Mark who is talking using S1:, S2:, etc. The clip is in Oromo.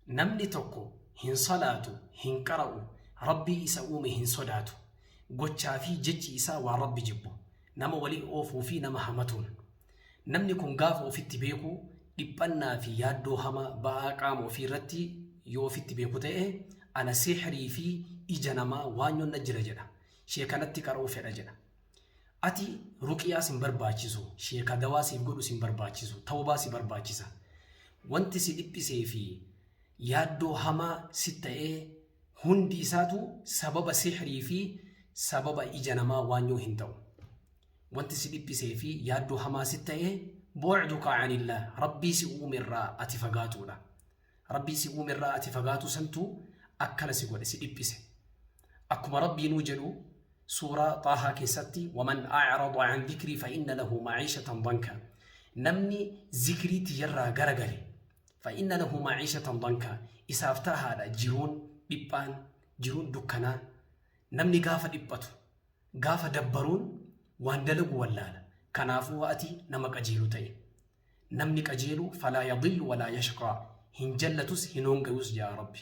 S1: Namni tokko hin salaatu, hin qara'u, Rabbii isa uume hin sodaatu. Gochaa fi jechi isaa waan Rabbi jibbu. Nama wali oofuu fi nama hamatuun. Namni kun gaafa ofitti beeku dhiphannaa fi yaaddoo hamaa ba'aa qaama ofii irratti yoo ofitti beeku ta'e ana sihrii fi ija namaa waanyoon na jira jedha. Sheeka natti qara'uu fedha jedha. Ati ruqiyaa sin barbaachisu, sheeka dawaa siif godhu sin barbaachisu, tawbaa si barbaachisa. Wanti si dhiphisee fi yaaddoo hamaa si ta'ee hundi isaatu sababa sihrii fi sababa ija namaa waanyoo hin ta'u. Wanti si dhiphisee fi yaaddoo hamaa si ta'e bu'duka anillah, Rabbii si uume irraa ati fagaatuudha. Rabbii si uume irraa ati fagaatuu santu akkana si godhe, si dhiphise. Akkuma Rabbiinuu jedhu suuraa Xaahaa keessatti, waman a'rada an dhikrii fa inna lahu ma'iishatan danka. Namni zikrii tiyyarraa garagale fa inna lahu ma'iishatan danka, isaaf tahaadha jiruun dhiphaan, jiruun dukkanaa. Namni gaafa dhiphatu, gaafa dabbaruun waan dalagu wallaala. Kanaafuu ati nama qajeelu ta'i. Namni qajeelu falaa yadillu walaa yashqaa, hin jallatus hin hongayus jedha Rabbi.